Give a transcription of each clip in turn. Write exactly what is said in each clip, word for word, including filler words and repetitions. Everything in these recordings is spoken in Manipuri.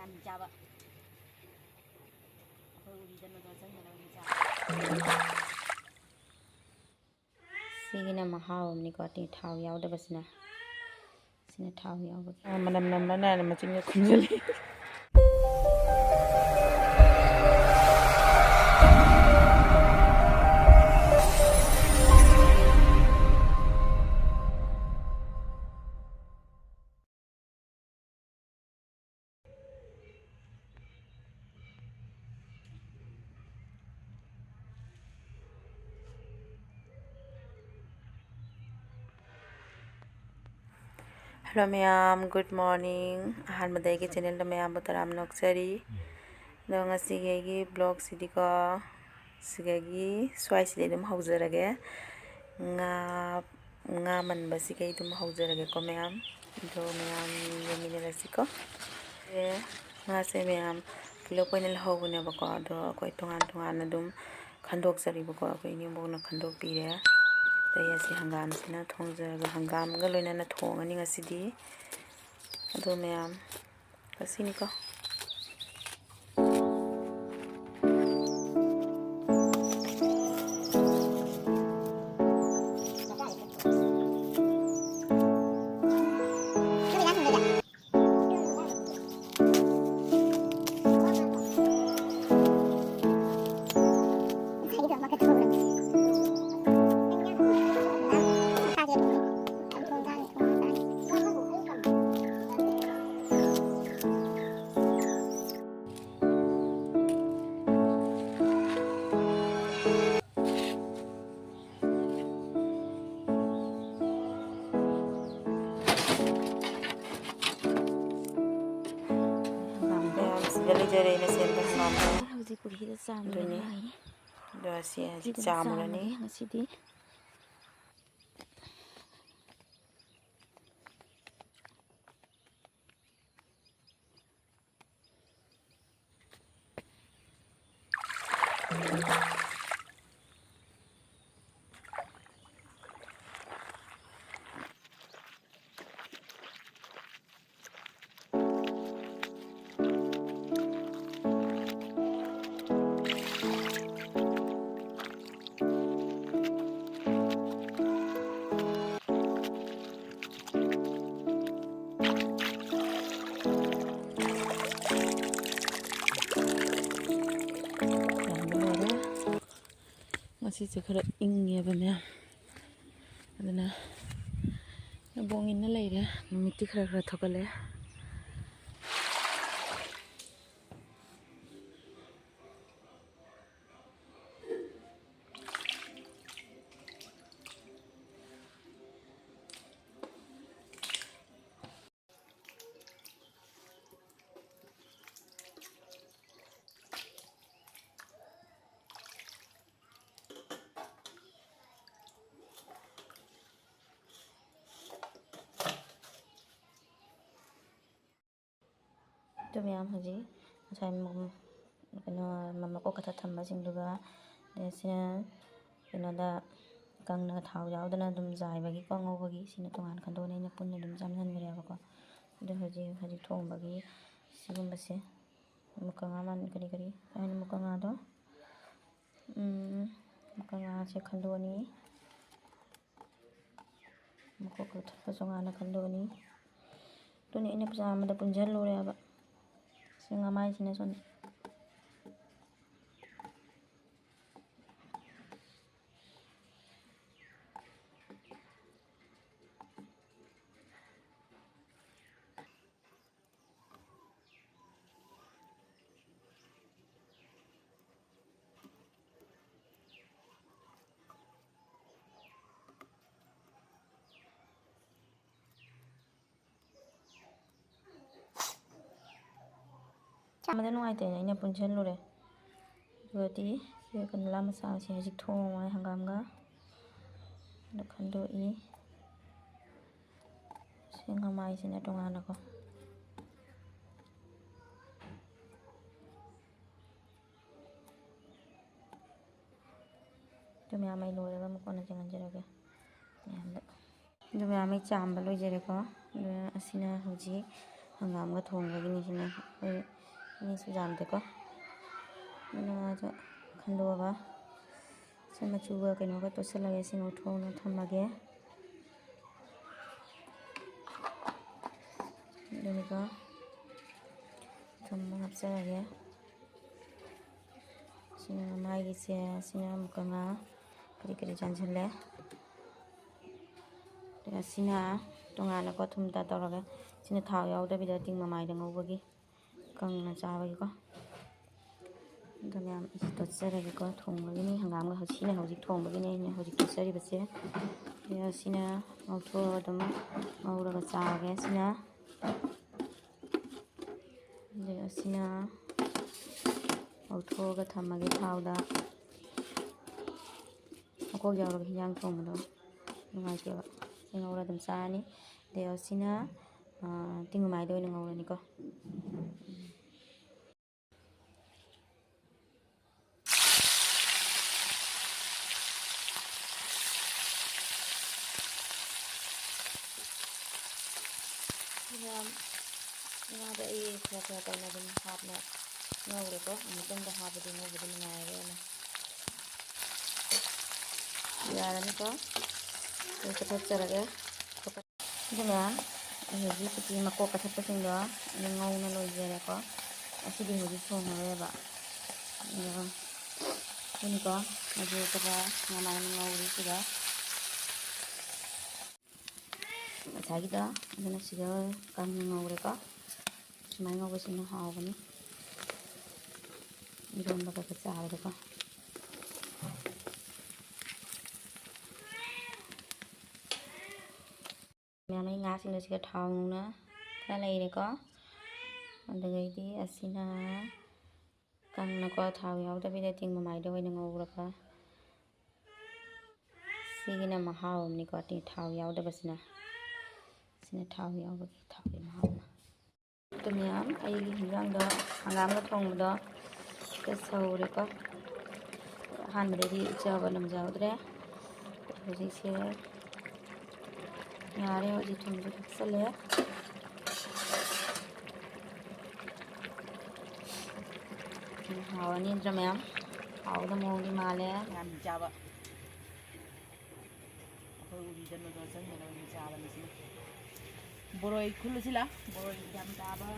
ꯌꯥꯝ ꯆꯥꯕ꯫ ꯑꯩꯈꯣꯏ ꯎꯔꯤꯗ ꯅꯨꯗꯜ ꯆꯪꯗꯅꯕ ꯆꯥꯕ꯫ ꯁꯤꯒꯤꯅ ꯃꯍꯥꯎ ꯑꯃꯅꯤꯀꯣ, ꯑꯇꯩ ꯊꯥꯎ ꯌꯥꯎꯗꯕꯁꯤꯅ꯫ ꯁꯤꯅ ꯊꯥꯎ ꯌꯥꯎꯕꯒꯤ꯫ ꯑꯥ, ꯃꯅꯝ ꯅꯝꯕꯅ ꯃꯆꯤꯟꯒ ꯈꯨꯝꯖꯤꯜꯂꯤ꯫ Hello ꯃꯌꯥꯝ, good morning꯫ ꯑꯍꯥꯟꯕꯗ ꯑꯩꯒꯤ channelꯗ ꯃꯌꯥꯝꯕꯨ ꯇꯔꯥꯝꯅ ꯑꯣꯛꯆꯔꯤ꯫ ꯑꯗꯣ ꯉꯁꯤꯒꯤ ꯑꯩꯒꯤ vlogꯁꯤꯗꯤꯀꯣ, ꯁꯤꯗꯒꯤ ꯁ꯭ꯋꯥꯏꯁꯤꯗꯩ ꯑꯗꯨꯝ ꯍꯧꯖꯔꯒꯦ꯫ ꯉꯥ, ꯉꯥ ꯃꯟꯕꯁꯤꯗꯩ ꯑꯗꯨꯝ ꯍꯧꯖꯔꯒꯦꯀꯣ ꯃꯌꯥꯝ꯫ ꯑꯗꯣ ꯃꯌꯥꯝ ꯌꯦꯡꯃꯤꯟꯅꯔꯁꯤꯀꯣ꯫ ꯑꯦ, ꯉꯥꯁꯦ ꯃꯌꯥꯝ ꯄꯨꯂꯞ ꯑꯣꯏꯅ ꯂꯧꯍꯧꯕꯅꯦꯕꯀꯣ꯫ ꯑꯗꯣ ꯑꯩꯈꯣꯏ ꯇꯣꯉꯥꯟ ꯇꯣꯉꯥꯟꯅ ꯑꯗꯨꯝ ꯈꯟꯗꯣꯛꯆꯔꯤꯕꯀꯣ꯫ ꯑꯩꯈꯣꯏ ꯏꯅꯦꯝꯕꯣꯛꯅ ꯈꯟꯗꯣꯛꯄꯤꯔꯦ꯫ ꯑꯗꯩ ꯑꯁꯤ ꯍꯪꯒꯥꯝꯁꯤꯅ ꯊꯣꯡꯖꯔꯒ, ꯍꯪꯒꯥꯝꯒ ꯂꯣꯏꯅꯅ ꯊꯣꯡꯉꯅꯤ ꯉꯁꯤꯗꯤ꯫ ꯑꯗꯣ ꯃꯌꯥꯝ, ꯑꯁꯤꯅꯤꯀꯣ꯫ ꯃꯌꯥꯝ ꯁꯤꯗ ꯂꯩꯖꯔꯦ ꯑꯩꯅ ꯁꯦꯝꯕ ꯍꯪꯒꯥꯝꯗꯣ꯫ ꯍꯧꯖꯤꯛ ꯄꯨꯈ꯭ꯔꯤꯗ ꯆꯥꯝꯃꯒ ꯑꯗꯨꯅꯤ꯫ ꯂꯥꯛꯏ꯫ ꯑꯗꯣ ꯑꯁꯤ ꯍꯧꯖꯤꯛ ꯄꯨꯈ꯭ꯔꯤꯗ ꯆꯥꯝꯃꯨꯔꯅꯤ꯫ ꯆꯥꯝꯃꯒꯦ ꯉꯁꯤꯗꯤ꯫ ꯁꯤꯁꯦ ꯈꯔ ꯏꯪꯉꯦꯕ ꯃꯌꯥꯝ, ꯑꯗꯨꯅ ꯕꯣꯡ ꯏꯟꯅ ꯂꯩꯔꯦ꯫ ꯅꯨꯃꯤꯠꯇꯤ ꯈꯔ ꯈꯔ ꯊꯣꯛꯒꯠꯂꯛꯑꯦ꯫ ꯑꯗꯨ ꯃꯌꯥꯝ ꯍꯧꯖꯤꯛ ꯉꯁꯥꯏ ꯃ-, ꯀꯩꯅꯣ, ꯃ-, ꯃꯀꯣꯛ ꯈꯛꯇ ꯊꯝꯕꯁꯤꯡꯗꯨꯒ, ꯑꯗꯩ ꯁꯤꯅ ꯀꯩꯅꯣꯗ ꯀꯪꯅ ꯊꯥꯎ ꯌꯥꯎꯗꯅ ꯑꯗꯨꯝ ꯆꯥꯏꯕꯒꯤꯀꯣ, ꯉꯧꯕꯒꯤ, ꯁꯤꯅ ꯇꯣꯉꯥꯟꯅ ꯈꯟꯗꯣꯛꯑꯅꯤ꯫ ꯑꯩꯅ ꯄꯨꯟꯅ ꯑꯗꯨꯝ ꯆꯥꯝꯍꯟꯈ꯭ꯔꯦꯕꯀꯣ꯫ ꯑꯗꯨ ꯍꯧꯖꯤꯛ, ꯍꯧꯖꯤꯛ ꯊꯣꯡꯕꯒꯤ ꯁꯤꯒꯨꯝꯕꯁꯦ, ꯃꯨꯀ ꯉꯥ ꯃꯥꯟ-, ꯀꯔꯤ ꯀꯔꯤ ꯍꯥꯏꯅꯤ, ꯃꯨꯀ ꯉꯥꯗꯣ, ꯎꯝ, ꯃꯨꯀ ꯉꯥꯁꯦ ꯈꯟꯗꯣꯛꯑꯅꯤ꯫ ꯃꯀꯣꯛ ꯀꯛꯊꯠꯄꯁꯨ ꯉꯥꯅ ꯈꯟꯗꯣꯛꯑꯅꯤ꯫ ꯑꯗꯨꯅꯤ ꯑꯩꯅ ꯆꯥꯝꯕꯗ ꯄꯨꯟꯁꯤꯜꯂꯨꯔꯦꯕ꯫ ꯁꯤ ꯉꯃꯥꯏꯁꯤꯅ ꯁꯨꯝ ꯆꯥꯕꯗ ꯅꯨꯡꯉꯥꯏꯇꯦꯅ ꯑꯩꯅ ꯄꯨꯟꯁꯤꯜꯂꯨꯔꯦ꯫ ꯑꯗꯨꯒꯗꯤ ꯁꯤ ꯀꯩꯅꯣ ꯂꯥ ꯃꯆꯥꯁꯦ ꯍꯧꯖꯤꯛ ꯊꯣꯡꯉꯦ ꯍꯪꯒꯥꯝꯒ꯫ ꯑꯗꯨ ꯈꯟꯗꯣꯛꯏ꯫ ꯁꯤ ꯉꯃꯥꯏꯁꯤꯅ ꯇꯣꯉꯥꯟꯅꯀꯣ꯫ ꯑꯗꯨ ꯃꯌꯥꯝ ꯑꯩ ꯂꯣꯏꯔꯒ ꯑꯃꯨꯛ ꯀꯣꯟꯅ ꯆꯪꯍꯟꯖꯔꯒꯦ ꯃꯌꯥꯝꯗ꯫ ꯑꯗꯨ ꯃꯌꯥꯝ ꯑꯩ ꯆꯥꯝꯕ ꯂꯣꯏꯖꯔꯦꯀꯣ꯫ ꯑꯗꯨꯅ ꯑꯁꯤꯅ ꯍꯧꯖꯤꯛ ꯍꯪꯒꯥꯝꯒ ꯊꯣꯡꯕꯒꯤꯅꯤ꯫ ꯁꯤꯅ ꯑꯩꯈꯣꯏ ꯃꯤꯁꯨ ꯌꯥꯝꯗꯦꯀꯣ꯫ ꯑꯗꯨꯅ ꯃꯥꯁꯨ ꯈꯟꯗꯣꯛꯑꯒ ꯁꯤ ꯃꯆꯨꯒ ꯀꯩꯅꯣꯒ ꯇꯣꯠꯁꯤꯜꯂꯒꯦ꯫ ꯁꯤ ꯉꯧꯊꯣꯛꯅ ꯊꯝꯃꯒꯦ꯫ ꯑꯗꯨꯒ ꯊꯨꯝ ꯍꯥꯞꯆꯔꯒꯦ꯫ ꯁꯤꯅ ꯃꯥꯒꯤꯁꯦ, ꯁꯤꯅ ꯑꯃꯨꯛꯀ ꯉꯥ꯫ ꯀꯔꯤ ꯀꯔꯤ ꯆꯥꯟꯁꯤꯜꯂꯦ꯫ ꯑꯗꯨꯒ ꯁꯤꯅ ꯇꯣꯉꯥꯟꯅꯀꯣ ꯊꯨꯝꯗ ꯇꯧꯔꯒ, ꯁꯤꯅ ꯊꯥꯎ ꯌꯥꯎꯗꯕꯤꯗ ꯇꯤꯡ ꯃꯃꯥꯏꯗ ꯉꯧꯕꯒꯤ, ꯀꯪꯅ ꯆꯥꯕꯒꯤꯀꯣ꯫ ꯑꯗꯣ ꯃꯌꯥꯝ ꯑꯩꯁꯦ ꯇꯣꯠꯆꯔꯒꯦꯀꯣ꯫ ꯊꯣꯡꯕꯒꯤꯅꯤ, ꯍꯪꯒꯥꯝꯒ ꯍꯧ-, ꯁꯤꯅ ꯍꯧꯖꯤꯛ ꯊꯣꯡꯕꯒꯤꯅꯦ ꯑꯩꯅ ꯍꯧꯖꯤꯛ ꯇꯣꯠꯆꯔꯤꯕꯁꯦ꯫ ꯑꯗꯨꯒ ꯁꯤꯅ ꯉꯧꯊꯣꯛꯑꯒ ꯑꯗꯨꯝ ꯉꯧꯔꯒ ꯆꯥꯔꯒꯦ꯫ ꯁꯤꯅ ꯑꯗꯩ ꯑꯁꯤꯅ ꯂꯧꯊꯣꯛꯑꯒ ꯊꯝꯃꯒꯦ ꯊꯥꯎꯗ꯫ ꯃꯀꯣꯛ ꯌꯥꯎꯔꯒ ꯍꯤꯟꯖꯥꯡ ꯊꯣꯡꯕꯗꯣ ꯅꯨꯡꯉꯥꯏꯇꯦꯕ꯫ ꯁꯤ ꯉꯧꯔ ꯑꯗꯨꯝ ꯆꯥꯔꯅꯤ꯫ ꯑꯗꯩ ꯑꯁꯤꯅ, ꯑ, ꯇꯤꯡ ꯃꯃꯥꯏꯗ ꯑꯣꯏꯅ ꯉꯧꯔꯅꯤꯀꯣ꯫ ꯉꯥ-, ꯉꯥꯗ ꯑꯩ ꯈꯔ ꯈꯔ ꯇꯧꯅ ꯑꯗꯨꯝ ꯍꯥꯞꯅ ꯉꯧꯔꯦꯀꯣ꯫ ꯑꯃꯨꯛꯇꯪꯗ ꯍꯥꯞꯄꯗꯤ ꯉꯧꯕꯗꯤ ꯅꯨꯡꯉꯥꯏꯔꯣꯏꯅ꯫ ꯌꯥꯔꯅꯤꯀꯣ꯫ ꯑꯩ ꯀꯛꯊꯠꯆꯔꯒꯦ꯫ ꯑꯗꯨꯒ ꯑꯩ ꯍꯧꯖꯤꯛ ꯎꯇꯤ ꯃꯀꯣꯛ ꯀꯛꯊꯠꯄꯁꯤꯡꯗꯣ ꯑꯩ ꯉꯧꯅ ꯂꯣꯏꯖꯔꯦꯀꯣ꯫ ꯑꯁꯤꯗꯤ ꯍꯧꯖꯤꯛ ꯊꯣꯡꯉꯔꯣꯏꯕ꯫ ꯑꯗꯨꯒ ꯑꯗꯨꯅꯤꯀꯣ, ꯃꯗꯨ ꯑꯗꯨꯒ ꯉꯥꯃꯥꯏꯅ ꯉꯧꯔꯤꯁꯤꯒ꯫ ꯉꯁꯥꯏꯒꯤꯗꯣ ꯑꯗꯨꯅ ꯁꯤꯒ ꯀꯪꯅ ꯉꯧꯔꯦꯀꯣ꯫ ꯁꯨꯃꯥꯏꯅ ꯉꯧꯕꯁꯤꯅ ꯍꯥꯎꯕꯅꯤ, ꯏꯔꯣꯟꯕꯒ ꯆꯥꯕꯗꯀꯣ꯫ ꯃꯌꯥꯝ, ꯑꯩ ꯉꯥꯁꯤꯡꯗꯣ ꯁꯤꯒ ꯊꯥꯎ ꯉꯧꯅ ꯈꯔ ꯂꯩꯔꯦꯀꯣ꯫ ꯑꯗꯨꯗꯒꯤꯗꯤ ꯑꯁꯤꯅ ꯀꯪꯅꯀꯣ, ꯊꯥꯎ ꯌꯥꯎꯗꯕꯤꯗ ꯇꯤꯡ ꯃꯃꯥꯏꯗ ꯑꯣꯏꯅ ꯉꯧꯔꯒ, ꯁꯤꯒꯤꯅ ꯃꯍꯥꯎ ꯑꯃꯅꯤꯀꯣ, ꯇꯤ-, ꯊꯥꯎ ꯌꯥꯎꯗꯕꯁꯤꯅ꯫ ꯁꯤꯅ ꯊꯥꯎ ꯌꯥꯎꯕꯒꯤ ꯊꯥꯎꯒꯤ ꯃꯍꯥꯎ ꯑꯃ꯫ ꯑꯗꯨ ꯃꯌꯥꯝ, ꯑꯩꯒꯤ ꯍꯤꯟꯖꯥꯡꯗꯣ, ꯍꯪꯒꯥꯝꯒ ꯊꯣꯡꯕꯗꯣ ꯁꯤꯒ ꯁꯧꯔꯦꯀꯣ꯫ ꯑꯍꯥꯟꯕꯗꯗꯤ ꯎꯠꯆꯕ ꯅꯝꯖꯍꯧꯗ꯭ꯔꯦ꯫ ꯍꯧꯖꯤꯛꯁꯦ ꯌꯥꯔꯦ, ꯍꯧꯖꯤꯛ ꯊꯨꯝꯁꯨ ꯊꯥꯛꯆꯜꯂꯦ꯫ ꯎꯝ, ꯍꯥꯎꯔꯅꯤ ꯅꯠꯇ꯭ꯔꯥ ꯃꯌꯥꯝ? ꯍꯥꯎꯒꯗꯕ ꯃꯑꯣꯡꯗꯤ ꯃꯥꯜꯂꯦ꯫ ꯌꯥꯝ ꯆꯥꯕ꯫ ꯑꯩꯈꯣꯏ ꯎꯔꯤꯗ ꯅꯣꯗꯜ ꯆꯪꯗꯅꯕ ꯑꯗꯨꯝ ꯆꯥꯕꯅꯤ ꯁꯤꯅ꯫ ꯕꯣꯔꯣꯏ ꯈꯨꯜꯂꯨꯁꯤ ꯂꯥ? ꯕꯣꯔꯣꯏ ꯌꯥꯝ ꯇꯥꯕ꯫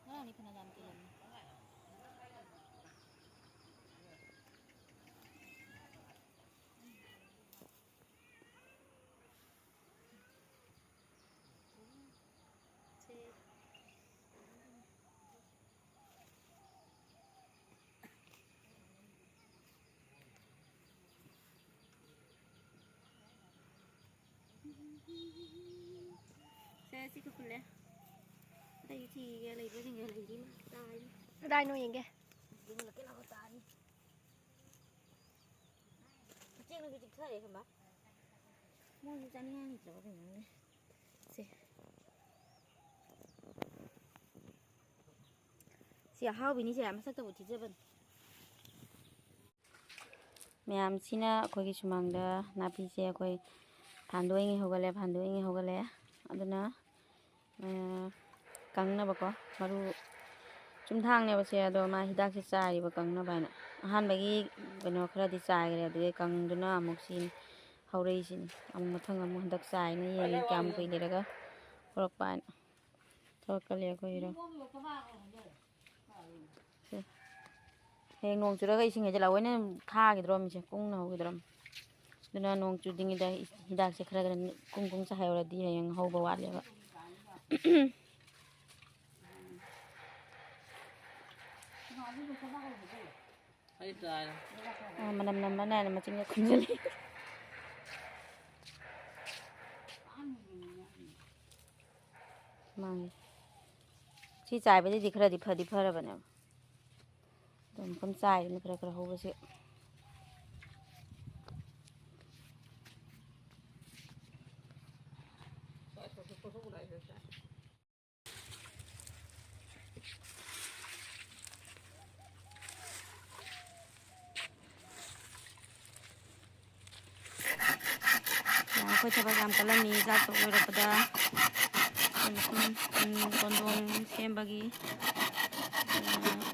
ꯉꯔꯥꯡꯗꯤ ꯐꯅꯌꯥꯝ ꯀꯦꯜꯂꯝꯃꯤ꯫ ꯁꯦ, ꯁꯤ ꯈꯨꯜꯂꯦ꯫ ꯑꯇꯩ ꯊꯤꯒꯦ ꯂꯩꯕꯁꯤꯡꯒ ꯂꯩꯔꯤ ꯃꯥ ꯇꯥꯏ꯫ ꯀꯗꯥꯏꯅꯣ ꯌꯦꯡꯒꯦ꯫ ꯌꯦꯡꯂꯛꯀꯦ ꯂꯥꯛꯑꯣ ꯇꯥꯅꯤ꯫ ꯎꯆꯦꯛꯅꯁꯨ ꯆꯤꯛꯊꯔꯦ ꯈꯪꯕ꯫ ꯃꯣꯏꯁꯨ ꯆꯥꯅꯤꯡꯉꯥꯏ ꯂꯩꯇ꯭ꯔꯕ ꯀꯩꯅꯣ ꯈꯪꯗꯦ꯫ ꯁꯦ꯫ ꯁꯤ ꯑꯍꯥꯎꯕꯤꯅꯤ ꯁꯦ, ꯃꯁꯛꯇꯕꯨ ꯊꯤꯖꯕꯅꯤ꯫ ꯃꯌꯥꯝꯁꯤꯅ ꯑꯩꯈꯣꯏꯒꯤ ꯁꯨꯃꯥꯡꯗ ꯅꯥꯄꯤꯁꯦ ꯑꯩꯈꯣꯏ ꯐꯥꯟꯗꯣꯛꯏꯉꯩ ꯍꯧꯒꯠꯂꯦ, ꯐꯥꯟꯗꯣꯛꯏꯉꯩ ꯍꯧꯒꯠꯂꯦ꯫ ꯑꯗꯨꯅ, ꯑ, ꯀꯪꯅꯕꯀꯣ, ꯃꯔꯨ ꯆꯨꯝꯊꯥꯡꯅꯦꯕꯁꯦ, ꯑꯗꯣ ꯃꯥ ꯍꯤꯗꯥꯛꯁꯦ ꯆꯥꯏꯔꯤꯕ ꯀꯪꯅꯕ ꯍꯥꯏꯅ꯫ ꯑꯍꯥꯟꯕꯒꯤ ꯀꯩꯅꯣ ꯈꯔꯗꯤ ꯆꯥꯏꯈ꯭ꯔꯦ, ꯑꯗꯨꯗꯩ ꯀꯪꯗꯨꯅ ꯑꯃꯨꯛ ꯁꯤꯅꯤ ꯍꯧꯔꯛꯏꯁꯤꯅꯤ꯫ ꯑꯃꯨꯛ ꯃꯊꯪ ꯑꯃꯨꯛ ꯍꯟꯗꯛ ꯆꯥꯏꯅ ꯌꯦꯡꯉꯤ ꯀꯌꯥꯝ ꯀꯨꯏ ꯂꯩꯔꯒ ꯍꯧꯔꯛꯄ ꯍꯥꯏꯅ꯫ ꯊꯕꯛ ꯀꯜꯂꯤ ꯑꯩꯈꯣꯏ ꯍꯦꯔꯣ꯫ ꯁꯦ꯫ ꯍꯌꯦꯡ ꯅꯣꯡ ꯆꯨꯔꯒ ꯏꯁꯤꯡ ꯍꯩꯖꯤꯜꯂꯛꯑꯣꯏꯅ ꯊꯥꯈꯤꯗ꯭ꯔꯣ ꯃꯤꯁꯦ? ꯀꯨꯡꯅ ꯍꯧꯈꯤꯗ꯭ꯔꯣ? ꯑꯗꯨꯅ ꯅꯣꯡ ꯆꯨꯗ꯭ꯔꯤꯉꯩꯗ ꯍꯤꯗꯥꯛꯁꯦ ꯈꯔ ꯈꯔ ꯀꯨꯡ ꯀꯨꯡ ꯆꯥꯏꯍꯧꯔꯗꯤ ꯍꯌꯦꯡ ꯍꯧꯕ ꯋꯥꯠꯂꯦꯕ꯫ ꯑꯩ ꯆꯥꯔꯦ꯫ ꯑ, ꯃꯅꯝ ꯅꯝꯕ ꯅꯥꯏꯅ ꯃꯆꯤꯟꯒ ꯈꯨꯝꯖꯤꯜꯂꯤ꯫ ꯃꯥꯅꯤ꯫ ꯁꯤ ꯆꯥꯏꯕꯗꯩꯗꯤ ꯈꯔꯗꯤ ꯐꯗꯤ ꯐꯔꯕꯅꯦꯕ꯫ ꯑꯗꯣ ꯃꯐꯝ ꯆꯥꯏꯔꯤꯅ ꯈꯔ ꯈꯔ ꯍꯧꯕꯁꯦ꯫ ꯑꯩꯈꯣꯏ ꯊꯕꯛ ꯌꯥꯝ ꯀꯜꯂꯝꯃꯤ ꯆꯥꯛ ꯇꯣꯛ ꯂꯣꯏꯔꯛꯄꯗ꯫ ꯁꯨꯝ, ꯁꯨꯝ, ꯎꯝ, ꯀꯣꯟꯗꯣꯡ ꯁꯦꯝꯕꯒꯤ, ꯑ,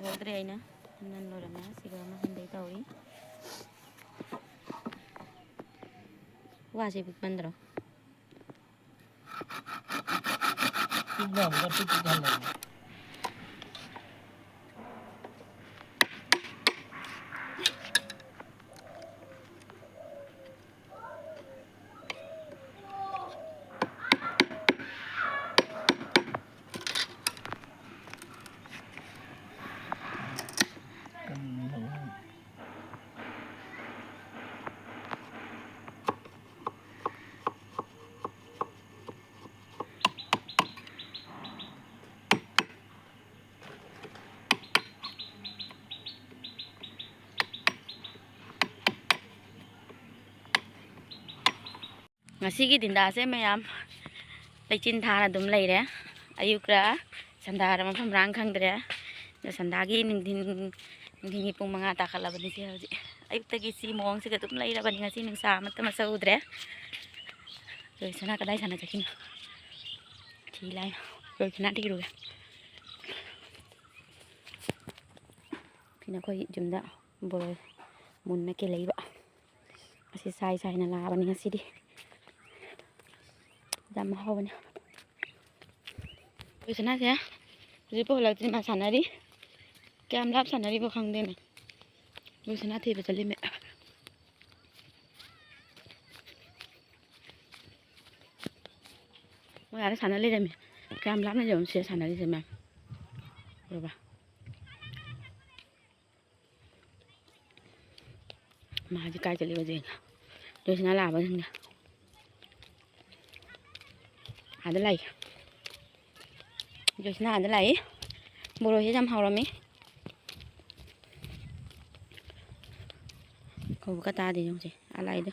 ꯎꯍꯧꯗ꯭ꯔꯦ ꯑꯩꯅ꯫ ꯅꯟ ꯂꯣꯏꯔꯝꯃꯦ꯫ ꯁꯤꯒ ꯑꯃ ꯍꯟꯗꯩ ꯇꯧꯔꯤ꯫ ꯋꯥꯁꯦ ꯄꯤꯛꯃꯟꯗ꯭ꯔꯣ? ꯉꯁꯤꯒꯤ ꯗꯤꯟꯗꯥꯁꯦ ꯃꯌꯥꯝ ꯂꯩꯆꯤꯟ ꯊꯥꯅ ꯑꯗꯨꯝ ꯂꯩꯔꯦ꯫ ꯑꯌꯨꯛꯔ ꯁꯟꯗꯥꯔ ꯃꯐꯝ ꯃꯔꯥꯡ ꯈꯪꯗ꯭ꯔꯦ꯫ ꯑꯗꯣ ꯁꯟꯗꯥꯒꯤ ꯅꯨꯡꯊꯤꯟ, ꯅꯨꯡꯊꯤꯟꯒꯤ ꯄꯨꯡ ꯃꯉꯥ ꯇꯥꯈꯠꯂꯕꯅꯤ ꯁꯦ ꯍꯧꯖꯤꯛ꯫ ꯑꯌꯨꯛꯇꯒꯤ ꯁꯤ ꯃꯑꯣꯡꯁꯤꯒ ꯑꯗꯨꯝ ꯂꯩꯔꯕꯅꯤ꯫ ꯉꯁꯤ ꯅꯨꯡꯁꯥ ꯑꯃꯠꯇ ꯃꯁꯛ ꯎꯗ꯭ꯔꯦ꯫ ꯔꯣꯏꯁꯅꯥ ꯀꯗꯥꯏ ꯁꯥꯟꯅ ꯆꯠꯈꯤꯅꯣ? ꯊꯤ ꯂꯥꯏ꯫ ꯔꯣꯏꯁꯅꯥ ꯊꯤꯔꯨꯒꯦ꯫ ꯐꯤꯅ ꯑꯩꯈꯣꯏ ꯌꯨꯝꯗ ꯕꯣꯔꯣꯏ ꯃꯨꯟꯅ ꯀꯦꯜꯂꯛꯏꯕ꯫ ꯑꯁꯤ ꯆꯥꯏ ꯆꯥꯏꯅ ꯂꯥꯛꯑꯕꯅꯤ ꯉꯁꯤꯗꯤ꯫ ꯌꯥꯝ ꯍꯥꯎꯕꯅꯤ꯫ ꯂꯣꯏꯁꯅꯥꯁꯦ ꯍꯧꯖꯤꯛ ꯄꯨꯍꯜꯂꯛꯇ꯭ꯔꯤ, ꯃꯥ ꯁꯥꯟꯅꯔꯤ꯫ ꯀꯌꯥꯝ ꯂꯥꯞ ꯁꯥꯟꯅꯔꯤꯕꯣ ꯈꯪꯗꯦꯅꯦ꯫ ꯂꯣꯏꯁꯅꯥ ꯊꯤꯕ ꯆꯠꯂꯤꯃꯦ꯫ ꯃꯣꯏ ꯑꯥꯗ ꯁꯥꯟꯅ ꯂꯩꯔꯝꯃꯤ꯫ ꯀꯌꯥꯝ ꯂꯥꯞꯅ ꯂꯩꯔꯝꯃꯤ ꯁꯤꯗ ꯁꯥꯟꯅꯔꯤꯁꯦ ꯃꯌꯥꯝ꯫ ꯎꯔꯕ? ꯃꯥꯗꯤ ꯀꯥꯏ ꯆꯠꯂꯤꯕ ꯌꯦꯡꯉꯦ꯫ ꯂꯣꯏꯁꯅꯥ ꯂꯥꯛꯑꯕ ꯌꯦꯡꯉꯦ꯫ ꯑꯥꯗ ꯂꯥꯛꯏ꯫ ꯂꯣꯏꯁꯅꯥ ꯑꯥꯗ ꯂꯥꯛꯏ꯫ ꯕꯣꯔꯣꯏꯁꯦ ꯌꯥꯝ ꯍꯥꯎꯔꯝꯃꯤ꯫ ꯀꯧꯕꯒ ꯇꯥꯗꯦ ꯌꯦꯡꯉꯨꯁꯦ꯫ ꯑꯥ ꯂꯥꯛꯏꯗꯣ꯫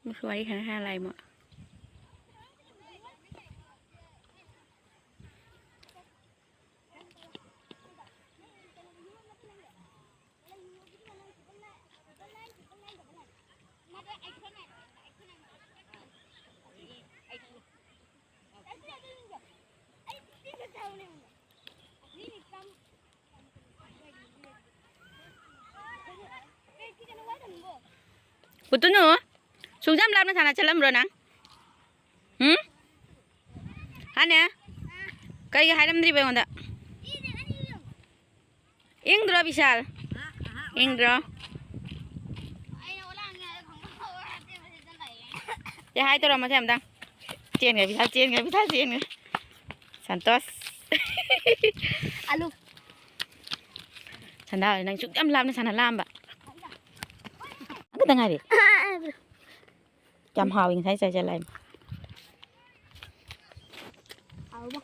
ꯃꯣꯏꯁꯨ ꯋꯥꯔꯤ ꯁꯥꯟꯅ ꯁꯥꯟꯅ ꯂꯥꯛꯏ ꯃꯣꯏ꯫ ꯄꯨꯠꯇꯨꯅꯨ, ꯁꯨꯛ ꯌꯥꯝ ꯂꯥꯞꯅ ꯁꯥꯟꯅ ꯆꯠꯂꯝꯕ꯭ꯔꯣ ꯅꯪ? ꯎꯝ? ꯍꯥꯅꯦ? ꯀꯩꯒꯤ ꯍꯥꯏꯔꯝꯗ꯭ꯔꯤꯕ ꯑꯩꯉꯣꯟꯗ? ꯏꯪꯗ꯭ꯔꯣ ꯕꯤꯁꯥꯜ? ꯏꯪꯗ꯭ꯔꯣ? ꯁꯦ ꯍꯥꯏ ꯇꯧꯔꯝꯃꯣ ꯁꯦ ꯑꯝꯇꯪ꯫ ꯆꯦꯟꯒ꯭ꯔꯦ ꯕꯤꯁꯥꯜ, ꯆꯦꯟꯒ꯭ꯔꯦ ꯕꯤꯁꯥꯜ, ꯆꯦꯟꯒ꯭ꯔꯦ꯫ ꯁꯟꯇꯣꯁ꯫ ꯑꯂꯨ꯫ ꯁꯟꯗꯥ, ꯅꯪ ꯁꯨꯛ ꯌꯥꯝ ꯂꯥꯞꯅ ꯁꯥꯟꯅ ꯂꯥꯛꯑꯝꯕ꯫ ꯑꯃꯈꯛꯇ ꯉꯥꯏꯔꯦ꯫ ꯌꯥꯝ ꯍꯥꯎꯋꯤ ꯉꯁꯥꯏ ꯆꯥꯏ ꯆꯠꯂꯥꯏ꯫ ꯍꯥꯎꯕ꯫